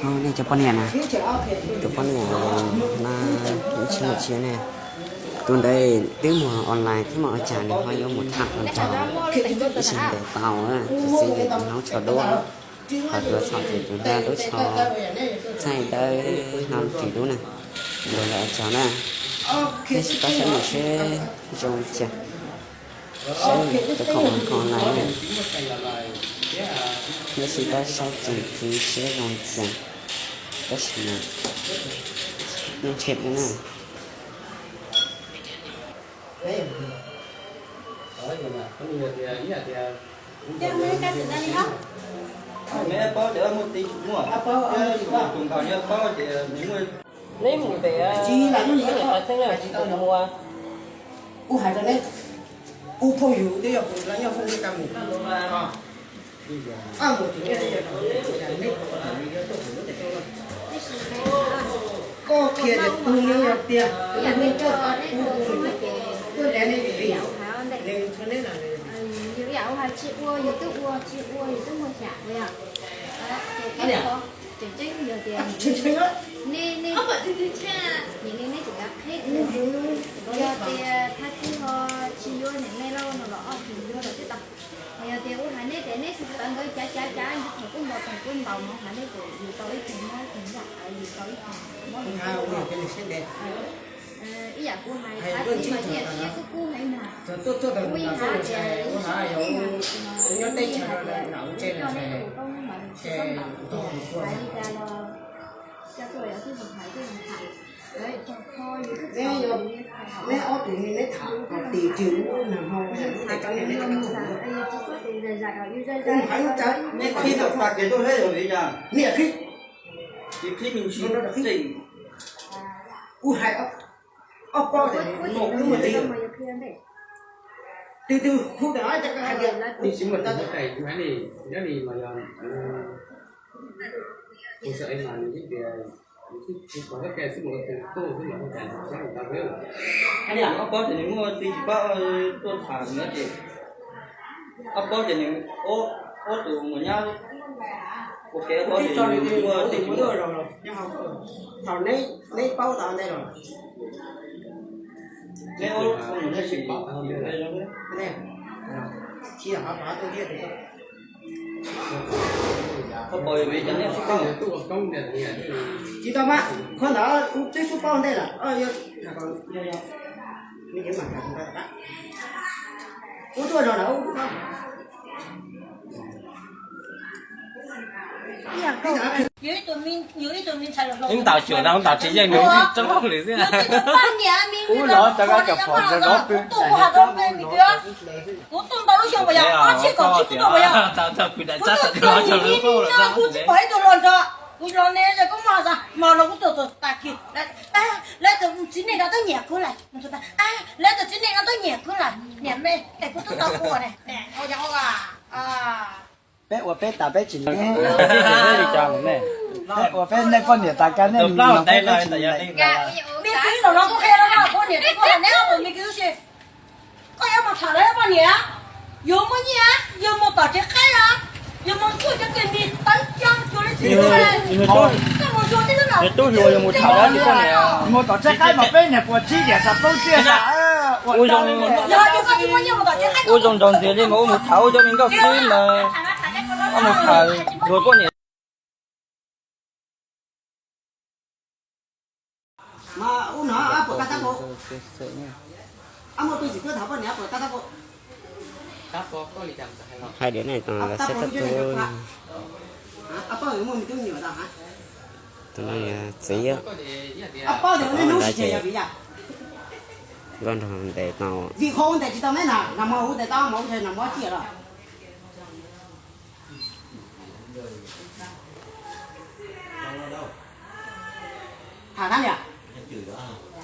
Nej cov poj niam na, tus poj niam na, ib tsis muaj tsia ne, tus ntawd twb mus online thiab mas ua cas nws ho yuav mus tham ua cas, ib sij ntes tau, tus txiv nws tus hlob tsho duab, ho tus txhom ces tus hlob lub tsho txaij dawb hlob tim lub na, tus lawv ua cas na, nej sib pab saib mus seb zoo cas. Saib tus khoom online na, nej sib pab saib txuas ntxiv seb zoo cas, tab sis mas nej ntshe na. Neb mus pem niam tais txheeb na, kuv mus ua. Kuv hais rau neb, kuv phooj ywg twb yog kuv lawv nyob Hmoob Dej Kaj mus, koj qhia tias tus nws yog tiag, tuaj nrhiav neb vim nws, tsis ua yus twb ua, tsis ua yus twb muag xyam. Tseem ceeb yog tias nej, nej, nim no nej tseem qheb, yog tias thaj txij ho tsis yuav niam me lauj no los ob tug yuav lawm twb tau. Yog tias kuv hais nej tias nej sib tawv nkawd cav cav cav ntsis thaum kuj npaum thaum kuj npaum no hais nej kom yus tau ib tug mob ib tug yam, yus tau ib tug mob ib yam kuv hais thaj txij mas ib yam siab xwb kub heev mas kuv ib hais tias ib sij hais tias nyob teb chaws no tsis txhob ntaus, hais li cas los cov tuaj yog twb los hais twb los tham. Neb ob tug neb tham tim twg ub nag hmo, neb qhib tau tas kev tuaj thiab yog vim cas? Niam qhib, tsis qhib me ntsis, kuv hais ob pob tias neb muaj txiv, twg twg hu tau cov koj hais tias neb tsis muaj txiv. Ob pob ces nws muaj txiv tsis paub tuaj tham nws ces, ob pob ces nws, ob tug mus nyab ua ke, ob pob ces nws muaj txiv tsis paub. Thaum neb paub tau ntej los, neb mus neb tsis paub, tsis yog qhov paub tus thiab tus koj. Tsis tau mas, qhov ntawd kuv twb xub paub ntej lawm, kuv tuaj zaum ntawd. Ib ntaus xyuas no ib ntaus tsis yeej nws tsis txawj hauj lwm xwb. Ub, los rov qab cov phom rau zov pw. Kuv tuaj ntau lub xyoo uas yog ob txhiab kaum tsib xyoo uas yog, kuv tuaj txog yim hli no kuv tsis pom ib tug hluas nraug, kuv los ne yog koj mos, mos los kuv tuaj txog tag kis, lawv tus txiv neej no twb nyiam kuv lawm, lawv tus txiv neej no twb nyiam kuv lawm, niam me es kuv twb tau ua ne, ua yog ua. Peb ua peb tas peb tsis li, peb li cas ne? Peb ua peb nej poj niam tas kag nej mus peb tsis li. Me kwv zaum no kuv qhia rau koj poj niam, kuv hais neb ob tug me kwv si, koj yuav mus tham lawv poj niam, yuav muaj nyiaj, yuav mus tom tsev qaib os, yuav mus txuj cov tes mis tawv cog cuag li txiv, koj mus yuav tib lub no. Tub hluas yuav mus tham lawv poj niam, mus tom tsev qaib mas peb niag puas tsib diam xav poob tsiaj xav ua zoo. Yog koj tsis muaj nyiaj mus tom tsev qaib, ua zoo nrog ntxias li mas ua mus tham ua zoo li nkauj xwb mas, ua mus tham luag poj niam. Mas ub no ab puas kab tab pua? Ab muaj tus txiv tuaj tham poj niam ab puas kab tab pua? Hais diam ne, tab pua, tus no txiv, ab paub tias nej hnub tsis ces yog vim yam, nkauj nraug ntes tau, vim qhov ua ntes tsis tau neb na, nag hmo ua ntes tau, hmo ua ntes nag hmo ciaj los. Tham na niam,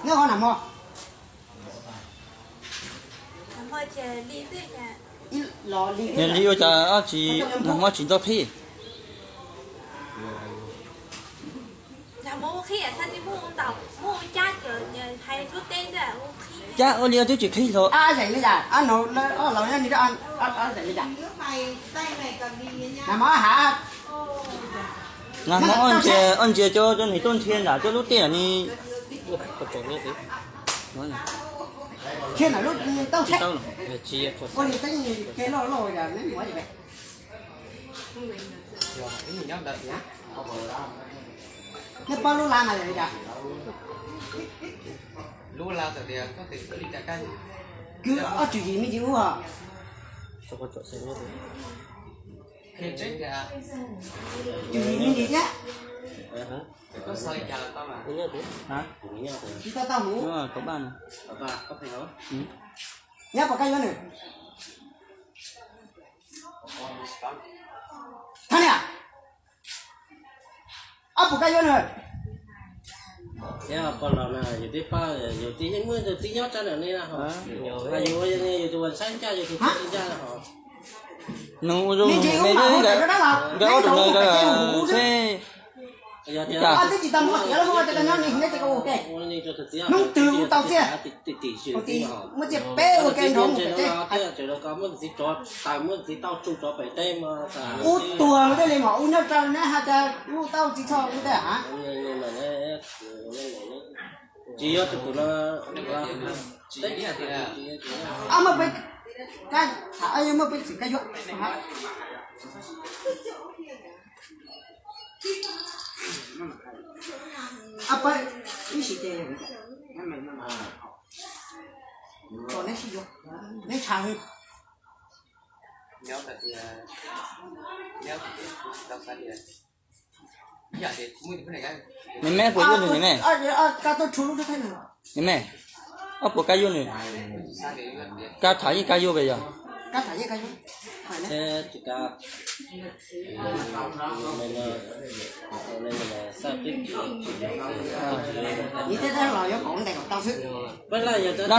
neb qhov nag hmo. Niam li ua cas tsis, nag hmo tsis ntaus qhib? Cab ua li twb tsis qhib hlo. Ab zeem li cas? Ab no, ab laus nyob li, ab zeem li cas? Nag hmo has. Nag hmo ob ntsia, ob ntsia cov, cov neeg tuaj nrhiav nram cov lub tiaj ni. Thiab ntawm lub tauj tsheb, ua li teeb ke loj loj yog neb muab li pem. Neb pab lub lab mas yog li cas? Kwv ob tswv yim me ntsis ub os. Tswv yim me ntsis thiab. Tsis tau tau mus. Nyob puas kab yuav nws? Thab niam, ob puas kab yuav nws? Pog los na, yus twb pab, yus twb yeej muaj tus txiv nyob tsab ntawm ne na ho. Yus ua yus tus uas saib ncaj, yus tus txiv ncaj na ho. Nug ua zoo me nkawd ob tug no seb. Twb tsis tau muaj tiav lawm, muaj tiav tau nyob ne, neb cia kuv ua ke. Hnub twg kuv tau txiaj, muaj txiaj peb ua ke nrov mus pem teb. Ub tuag dej li mas ub nyob rau neb hais tias lub tauj tsis txhob ub tej a. Tsis yog tus no. Ab muaj peb, kab, ab muaj peb txim kab yuav. Ab pab ib sim ces kom neb sib yuav, neb tshav hwj. Me me puas yuav nws ne me? Ne me, ob puas kab yuav nws? Kab tham yeej kab yuav pes yog? Dab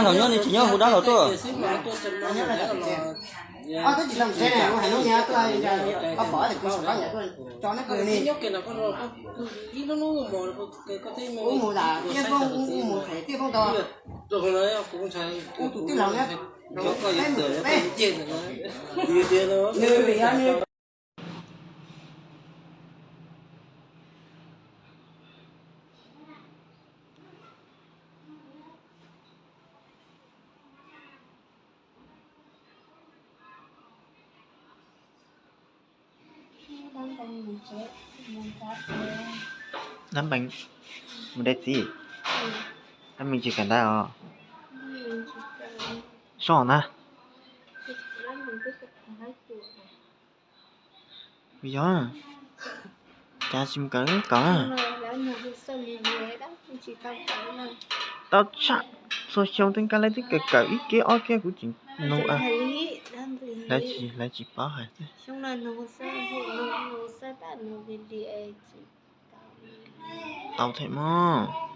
laug nyob ne tsis nyob hu dab laug tuaj? Ub mus tas tiaj foob, ub mus them tiaj foob tau. Ub tus tij laug na, peb mus pem peb. Nws vim yog nws Dab npeev mus de txiv, dab npeev tsis kawm ntawv os. Soj na. Yog, cas tsis mus kawm kawm na. Tau tshaj, txhua xyoo tej nkag lawv twb kawm kawm ib kiag ob kiag kuv tsis nug. Lawv tsis, lawv tsis paub hais. Tau thiab mog.